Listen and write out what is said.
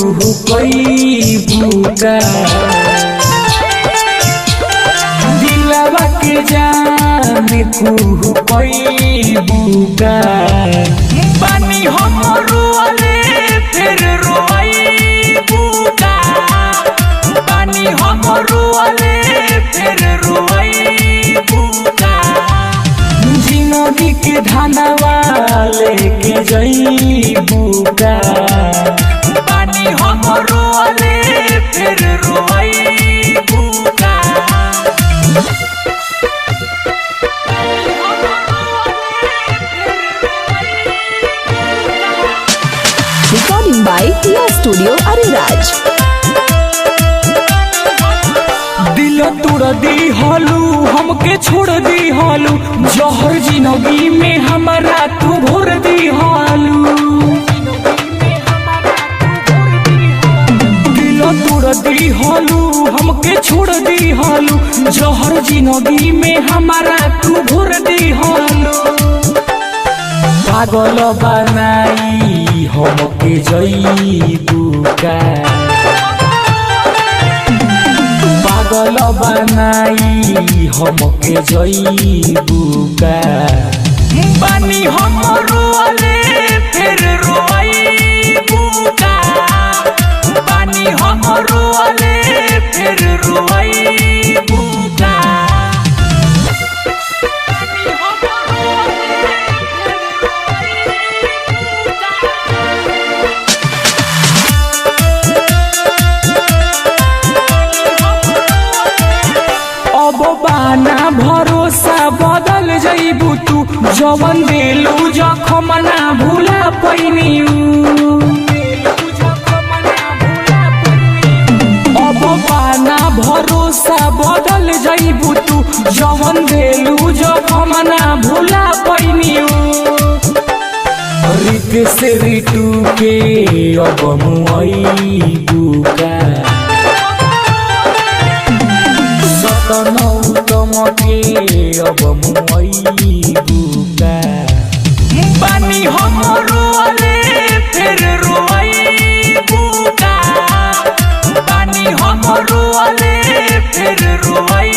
कुहू बुका। दिलवा के जान कुहू बुका। बानी हम रोअले फिर रोई बुका। बानी हम रोअले फिर रोई बुका। जिंदगी के धनवा लेके जईबू का। बानी हम रोअले फिर रोई बुका। Recording by Tia Studio Ariraj. दिल तोड़ दी हलू हमके छोड़ दी हलू, जहर जिंदगी में हमारा तू भोर दी हलू। दिल तोड़ दी हलू हमके छोड़ दी हलू, जहर जिंदगी में हमारा तू भोर दी हलू। पागल बनाई हमके जईबू का। पागल बनाई हमके जईबू का। बानी हम रोअले फिर रोई बुका। बानी हम रोअले फिर रोई बुका। बानी हम रोअले फिर रोई बुका। अब बाना भरोसा बदल जईबू तू, जवन देलू जखम ना भूला पैनी। अब बाना भरोसा बदल जईबू तू, जवन देलू जखम ना भूला पैनी। रीत से ऋतु के अब मुआईबू का। सतनौ के अब मुआईबू का। बानी हम रोअले फिर रोई बुका। बानी हम रोअले फिर रोई